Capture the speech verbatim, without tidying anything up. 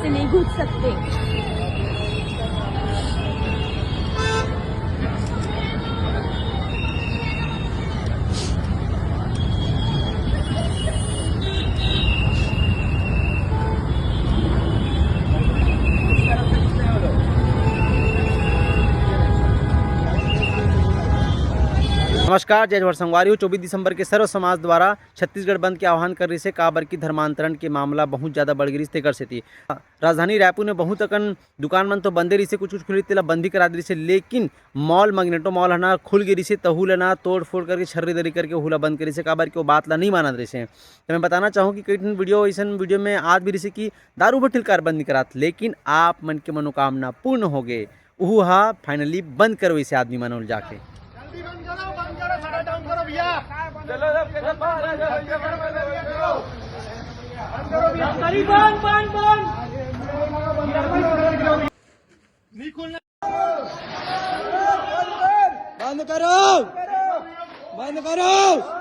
से नहीं घुस सकते। नमस्कार, जय जोहार संगवारी हो। चौबीस दिसंबर के सर्व समाज द्वारा छत्तीसगढ़ बंद के आह्वान कर रहिसे, काबर कि धर्मांतरण के मामला बहुत ज्यादा बढ़ गे रहिस, तेकर सेती राजधानी रायपुर में बहुत अकन दुकान मन तो बंदे रहिसे, कुछ कुछ खुले तेला बंद भी करा दे रहिसे, लेकिन मॉल, मैग्नेटो मॉल ह ना खुल गे रहिसे, तहू ल ना तोड़ फोड़ करके, छर्री दरी करके ओहू ला बंद कर रहिसे, काबर कि वो बात ला नहीं मानत रहिसे। तो मैं बताना चाहूँ कि कई ठन वीडियो, ऐसन वीडियो में आज भी रहिसे कि दारू भट्टी ल काबर बंद नहीं करात, लेकिन आप मन के मनोकामना पूर्ण हो गए, उहू हा फाइनली बंद करवइसे आदमी मन ल जाके। जल्दी बंद करो, बंद करो, shutdown करो भैया। चलो, चलो, चलो, बंद करो भैया, बंद करो। बंद करो भैया। बंद, बंद, बंद। नहीं खोलना। बंद करो, बंद करो।